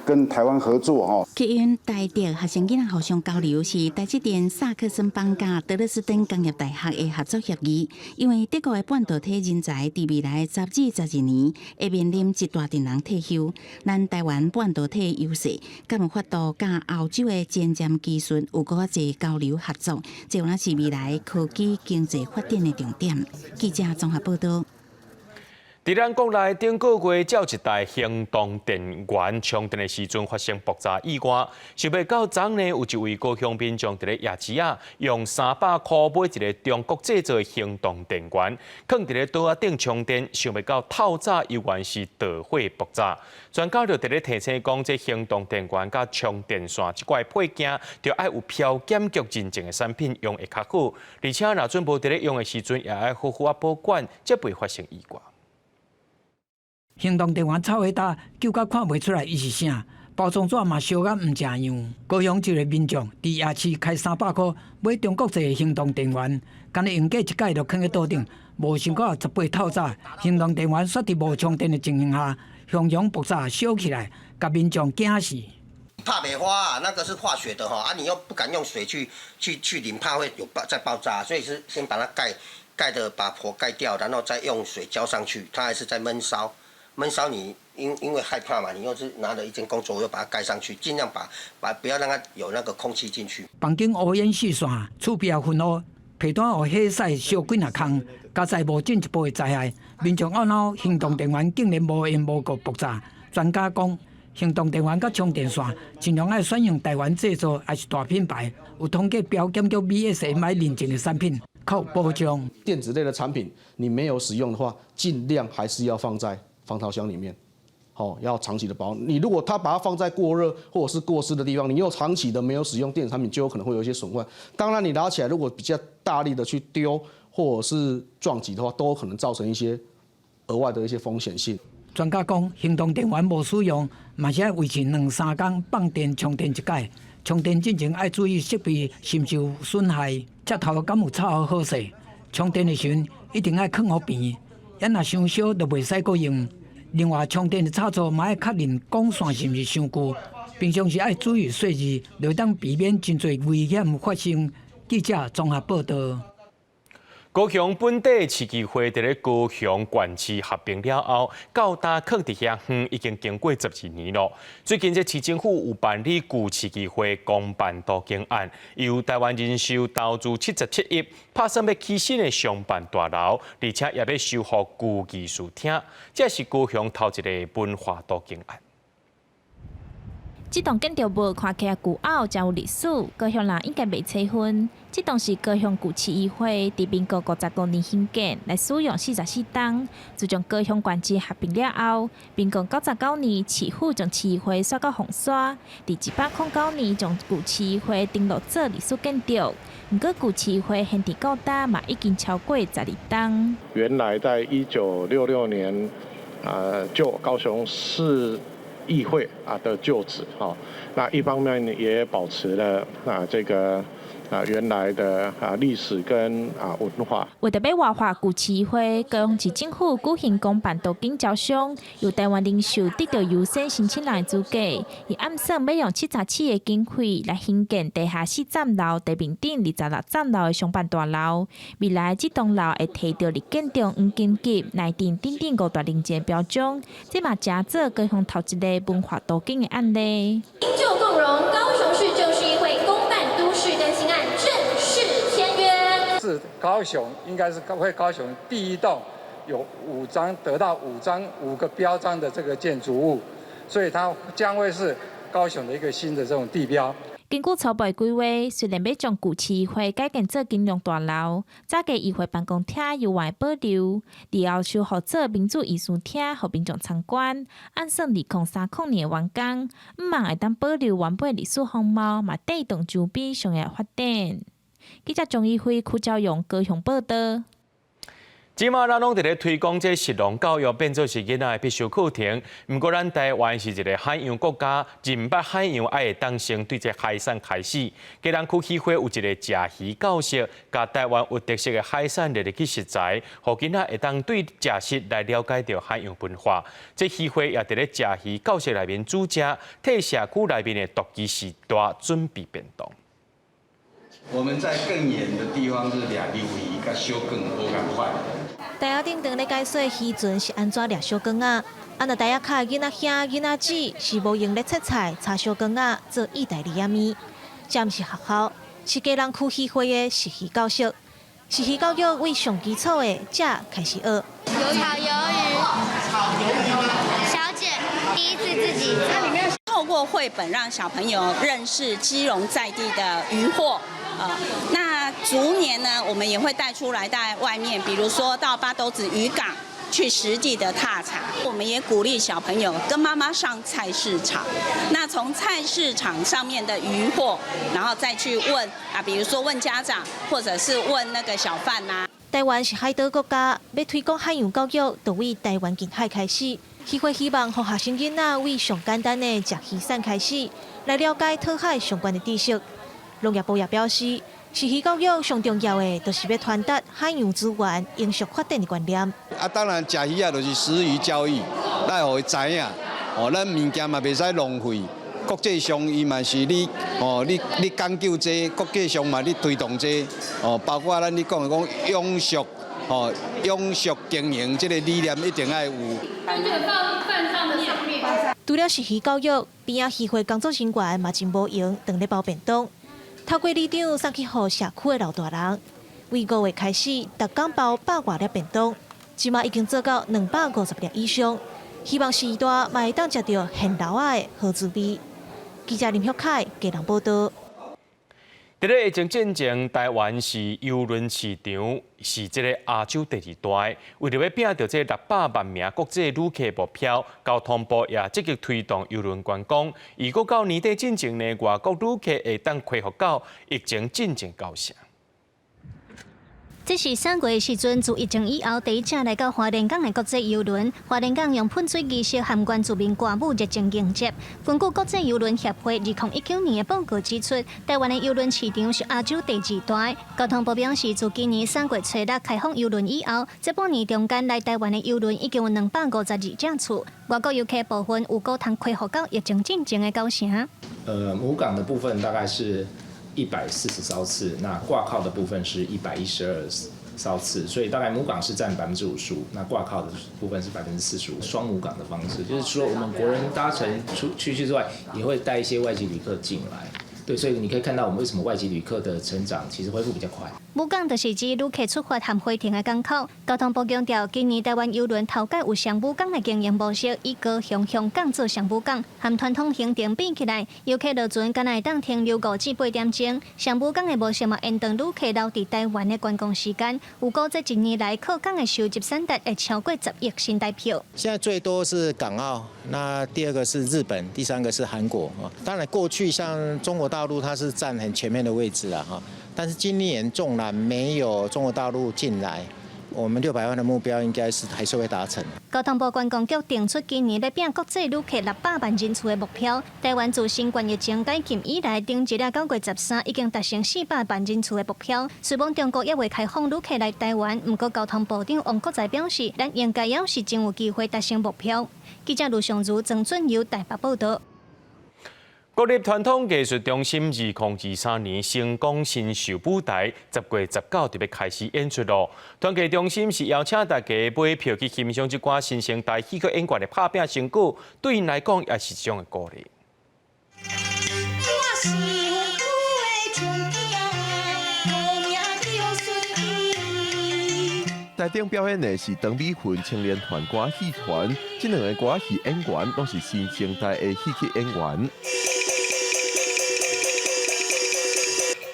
跟台灣合作哦。
吸引台德學生囡仔互相交流，是台積電薩克森邦佮德勒斯登工業大學的合作協議。因為德國的半導體人才佇未來10至12年會面臨一大陣人退休，咱台灣半導體優勢，敢有法度佮歐洲的前瞻技術有閣較濟交流合作，這有若是未來科技經濟發展的重點。記者綜合報道。
佇咱國內頂個月，有一台行動電源充電的時陣發生爆炸意外。想袂到昨呢，有一位高雄民眾佇咧夜市仔，用300箍買一个中國製造的行動電源，囥佇咧桌仔頂充電，想袂到透早猶原是著火爆炸。專家就佇咧提醒講，這行動電源佮充電線這塊配件，著愛有標檢局認證的產品用會較好。而且若準無佇咧用的時陣，也愛好好仔保管，才袂發生意外。
行動電源臭火焦，嗅甲看袂出來伊是啥，包裝紙嘛燒甲毋成樣。高雄一个民眾佇夜市開300箍買中國製的行動電源，敢若用過一擺就囥佇桌頂，無想到18透早，行動電源煞佇無充電的情形下，熊熊爆炸燒起來，共民眾驚死。
怕袂花，那個是化學的哈，啊你又不敢用水去淋，怕會有爆再爆炸，所以是先把它蓋蓋的把火蓋掉，然後再用水澆上去，它還是在悶燒。悶燒你因為害怕嘛，你又是拿了一件工作，又把它蓋上去，盡量把不要讓它有那個空氣進去。
房間烏煙四散，厝壁噴霧，被單予火勢燒幾若空，佳哉無進一步的災害。民眾懊惱行動電源竟然無緣無故爆炸。專家講，行動電源佮充電線盡量愛選用台灣製造，抑是大品牌，有通過標檢局 BSMI 認證的產品，較有保障。
電子類的產品，你沒有使用的話，盡量還是要放在防潮箱裡面。
哦，要長期的保。你如果他把它放在過熱或者是過濕的地方，你又長期的沒有使用電子產品，就有可能會有一些損壞。當然，你拿起來如果比較大力的去丟或者是撞擊的話，都有可能造成一些額外的一些風險性。
專家講，行動電源無使用，嘛是愛維持兩三工放電充電一擺。充電進前愛注意設備是毋是有損害，插頭敢有插好好勢。充電的時陣一定愛囥予平，抑若傷燒就袂使閣用。另外，充電的插座嘛愛確認光線是毋是傷舊，平常時愛注意細緻，就會當避免真濟危險發生。記者綜合報道。
高雄本地市議會佇咧高雄縣市合併了後，到今囥佇遐遠已經經過12年咯。最近這市政府有辦理舊市議會公辦都更案，由台灣人壽投資77億，拍算欲起新的商辦大樓，而且也欲修復舊議事廳，這是高雄頭一个文化都更案。
這棟建築物看起來古老，誠有歷史，高雄人應該袂吹昏。這棟是高雄舊市議會佇民國55年興建，來使用44冬。自從高雄縣市合併了後，民國99年市府將市議會徙到鳳山，佇109年將舊市議會登錄做歷史建築。毋過舊市議會閒置到今嘛已經超過12冬。
原來在1966年，啊，舊高雄市議會啊的舊址哈，那一方面也保持了啊這個啊原來的啊歷史跟啊文化。
為著欲活化舊市議會，高雄市政府舉行公辦都更招商，由台灣人壽得到優先申請人的資格，伊暗算欲用77億經費來興建地下4層樓、地面頂26層樓的商辦大樓。未來這棟樓會提著綠建築黃金級、內定等等五大認證標準，這嘛成做高雄頭一个文化都更的案例。
就共榮高雄市舊市議會公辦都市更新案正式簽約。
是高雄，應該是會高雄第一棟有五張得到五張五個標章的這個建築物，所以它將會是高雄的一個新的這種地標。
根據初步規劃，雖然欲將舊市議會改建做金融大樓，早期議會辦公廳猶原會保留，日後修復做民主議事廳，予民眾參觀。按算2030年完工，向望會當保留原本歷史風貌，嘛帶動周邊商業發展。記者張怡輝、柯昭勇高雄報道。
這馬咱攏佇咧推廣這食農教育，變做是囡仔的必修課程。毋過，咱台灣是一个海洋國家，認捌海洋愛會當先對這海產開始。基隆區議會有一个食魚教室，共台灣有特色的海產列入去食材，予囡仔會當對食食來了解著海洋文化。這議會也佇咧食魚教室內面煮食，替社區內面的獨居世代準備便當。
我們在更遠的地方是掠鯪魚，佮小卷無仝款。
台仔頂當咧解說漁船是按怎掠小卷仔，啊若台仔跤囡仔兄、囡仔姊是無閒咧切菜、炒小卷仔做意大利仔麵。這毋是學校，是基隆區議會的食魚教室。食魚教育為上基礎的才開始學。
有炒魷魚，小姐第一次自己。
透過繪本讓小朋友認識基隆在地的漁獲。啊，那逐年呢，我們也會帶出來在外面，比如說到八斗子漁港去實地的踏查。我們也鼓勵小朋友跟媽媽上菜市場，那從菜市場上面的漁獲，然後再去問啊，比如說問家長，或者是問那個小販呐。
台灣是海島國家，欲推廣海洋教育，就為台灣近海開始。議會希望予學生囡仔為上簡單的食魚產開始，來了解討海相關的知識。農業部也表示，食魚教育上重要的，就是欲傳達海洋資源永續發展的觀念。
啊，當然食魚仔就是食魚教育，咱予伊知影，哦，咱物件嘛袂使浪費。國際上伊嘛是你，哦，你講究這個，國際上嘛你推動這個，哦，包括咱你講的講永續，哦，永續經營這个理念一定愛有。
除了食魚教育，邊仔漁會工作人員嘛真無閒，當咧包便當。透過里長送去予社區的老大人，為5月開始，逐工包100外粒便當，這馬已經做到250粒以上。希望序大嘛會當食著現撈仔的好滋味。記者林旭凱，基隆報道。
佇咧疫情進前，台灣是郵輪市場是這個亞洲第二大。為著欲拚著這600萬名國際旅客目標，交通部也積極推動郵輪觀光。預估到年底進前呢，外國旅客會當恢復到疫情進前九成。
這是3月時陣，自疫情以後第一隻來到花蓮港的國際郵輪。花蓮港用噴水儀式和原住民歌舞熱情迎接。根據國際郵輪協會2019年的報告指出，台灣的郵輪市場是亞洲第二大。交通部表示，自今年3月初六開放郵輪以後，這半年中間來台灣的郵輪已經有252隻次。外國遊客部分有可能恢復到疫情進前的九成。
母港的部分大概是140艘次，那掛靠的部分是112艘次，所以大概母港是佔55%，那掛靠的部分是45%。雙母港的方式，就是除了我們國人搭乘出去之外，也會帶一些外籍旅客進來。對，所以你可以看到我們為什麼外籍旅客的成長其實恢復比較快。
母港就是指旅客出發和回程的港口。交通部強調，今年台灣郵輪頭擺有雙母港的經營模式，以高雄、香港做雙母港，和傳統行程比起來，遊客落船敢若會當停留5至8點鐘。雙母港的模式嘛，延長旅客留佇台灣的觀光時間。預估這一年來靠港的收入產值會超過10億新台票。
現在最多是港澳，那第二個是日本，第三個是韓國。當然過去像中國大陸，它是佔很前面的位置啦，哈。但是今年縱然沒有中國大陸進來，我們600萬的目標應該是還是會達成。
交通部觀光局定出今年欲拚國際旅客600萬人次的目標。台灣自新冠疫情解禁以來，頂一日9月13已經達成400萬人次的目標。雖罔中國猶未開放旅客來台灣，毋過交通部長王國材表示，咱應該猶是真有機會達成目標。記者盧尚如、曾俊佑台北報導。
國立傳統藝術中心2023年成功新秀舞台10月19就欲開始演出囉。傳藝中心是邀請大家買票去欣賞這寡新生代戲曲演員的拍拚成果，對𪜶來講也是一種的鼓勵。
我是
台頂表演的是陳美雲青年團歌仔戲團，這兩个歌仔戲演員攏是新生代的戲曲演員。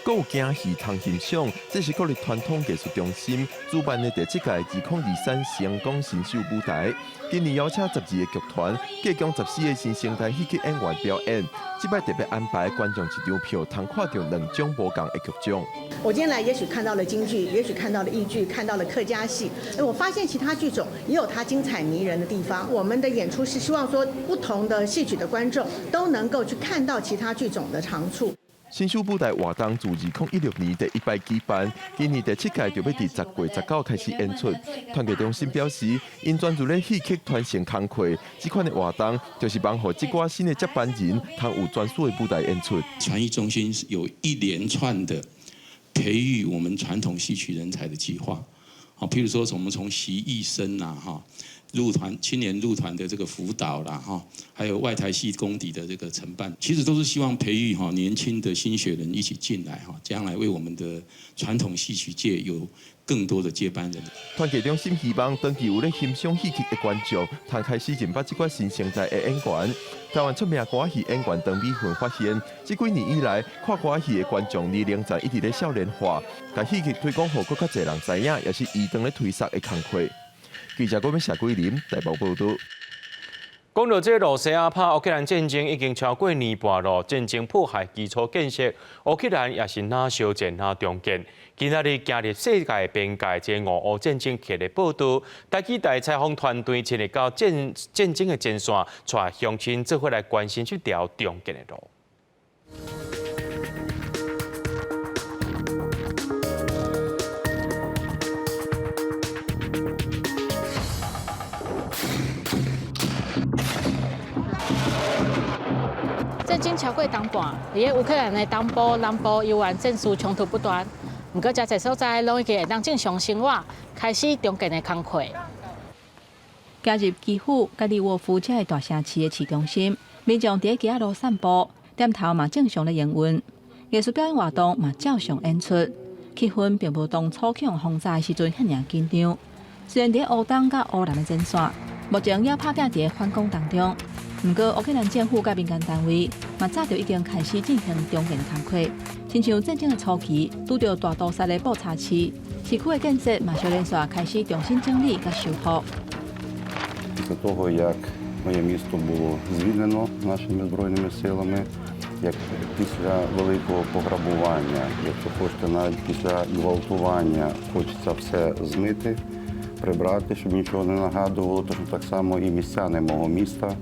閣有驚戲通欣賞，這是國立傳統藝術中心主辦的第七屆2023成功新秀舞台。今年邀請12個劇團，計共14個新生代戲曲演員表演。這擺特別安排觀眾一張票，通看著兩種無仝的劇種。
我今天來，也許看到了京劇，也許看到了豫劇，看到了客家戲。我發現其他劇種也有它精彩迷人的地方。我們的演出是希望說，不同的戲曲的觀眾都能夠去看到其他劇種的長處。
新秀舞台活動自2016年第一擺舉辦，今年第七屆就欲佇10月19開始演出。傳藝中心表示，𪜶專注咧戲曲傳承工課，這款的活動就是望予這寡新的接班人，通有專屬的舞台演出。
傳藝中心有一連串的培育我們傳統戲曲人才的計劃，好，譬如說，我們從習藝生啊，哈，入團青年入團的這個輔導啦，哈，還有外台戲功底的這個承辦，其實都是希望培育哈年輕的新血人一起進來哈，將來為我們的傳統戲曲界有更多的接班人。
傳藝中心希望長期有咧欣賞戲曲的觀眾，通開始認捌這寡新生代的演員。台灣出名歌仔戲演員陳美雲發現，這幾年以來看歌仔戲的觀眾年齡層一直咧少年化，共戲曲推廣予閣較濟人知影，也是伊當咧推捒的工課。記者郭美謝桂林台北報導。
講到這羅西亞拍烏克蘭戰爭已經超過年半囉，戰爭破壞基礎建設，烏克蘭也是若燒戰若重建。今仔日行入世界邊界，這俄烏戰爭系列報導，台記台採訪團隊親歷到戰爭的前線，帶鄉親做伙來關心這條重建的路。
戰爭超過冬半，佇个烏克蘭的東部、南部猶原戰事衝突不斷。毋過，遮濟所在攏已經會當正常生活，開始重建的工課。
行入基輔、佮利沃夫這个大城市的市中心，民眾佇咧街仔路散步，店頭嘛正常咧營運，藝術表演活動嘛照常演出，氣氛並無當初去予轟炸的時陣遐爾緊張。雖然佇咧烏東佮烏南的前線，目前猶拍拚佇咧反攻當中，毋過烏克蘭政府佮民間單位嘛早就已經開始進行重建工課，親像戰爭的初期，拄著大屠殺的布查市，市區的建設嘛小連續開始重新整理佮修復。
Після того, як моє місто було звільнено нашими збройними силами, як після великого пограбування, якщо хочете, навіть після ґвалтування хочеться все змити, прибрати, щоб нічого не нагадувало, точно так само і містяни мого міста.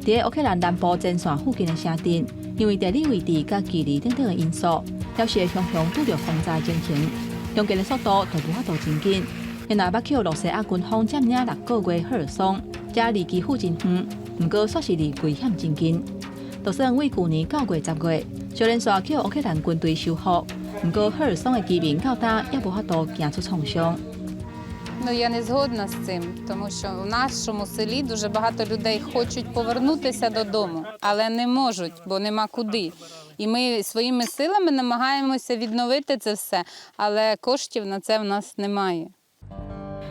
佇烏克蘭南部前線附近的城鎮，因為地理位置佮距離等等的因素，表示會常常拄著風災情形，重建的速度就無法度真緊。然後捌予羅西亞軍方佔領6個月赫爾松，這離基輔真遠，毋過煞是離危險真近。就算為舊年9月10月，小連續予烏克蘭軍隊收復，毋過赫爾松的居民到今猶無法度行出創傷。
Ну, я не згодна з цим, тому що в нашому селі дуже багато людей хочуть повернутися додому, але не можуть, бо нема куди. І ми своїми силами намагаємося відновити це все, але коштів на це в нас немає.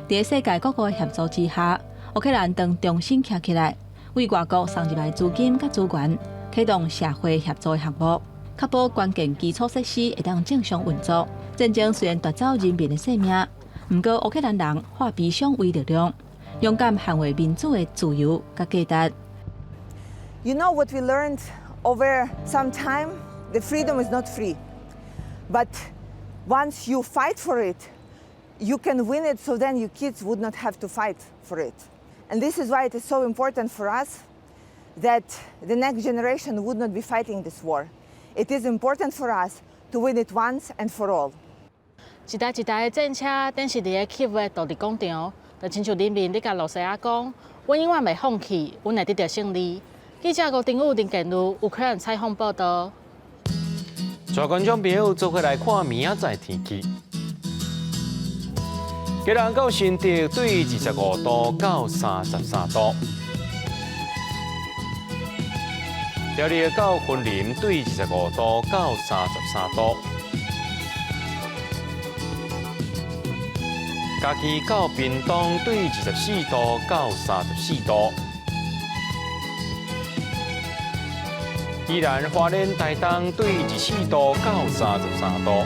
佇世界各國的協助之下，烏克蘭當重新徛起來，為外國送入來資金佮資源，啟動社會協助的項目，確保關鍵基礎設施會當正常運作。戰爭雖然奪走人民的性命，毋過烏克蘭人化悲傷為力量，勇敢捍衛民主的自由佮價值。
You know what we learned over some time? The freedom is not free. But once you fight for it, you can win it, so then your kids would not have to fight for it. And this is why it is so important for us that the next generation would not be fighting this war. It is important for us to win it once and for all.
一台一台的戰車，展示佇个基輔的獨立廣場，就親像人民咧共羅西亞講：阮永遠袂放棄，阮會得著勝利。記者吳定宇、林建如，烏克蘭採訪報導。
帶觀眾朋友做伙來看明仔載天氣。基隆到新竹對25度到33度，苗栗到雲林對25度到33度，嘉義到屏東對24度到34度，宜蘭花蓮台東對24度到33度。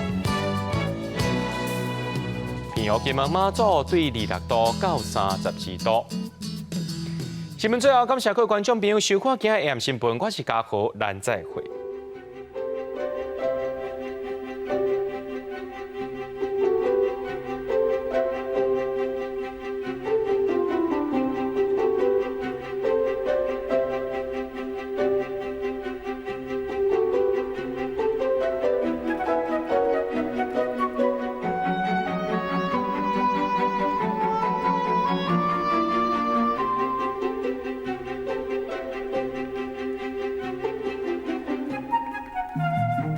平湖金門馬祖對26度到32度。新聞最後，感謝各位觀眾朋友收看今日的新聞，我是嘉豪，咱再會。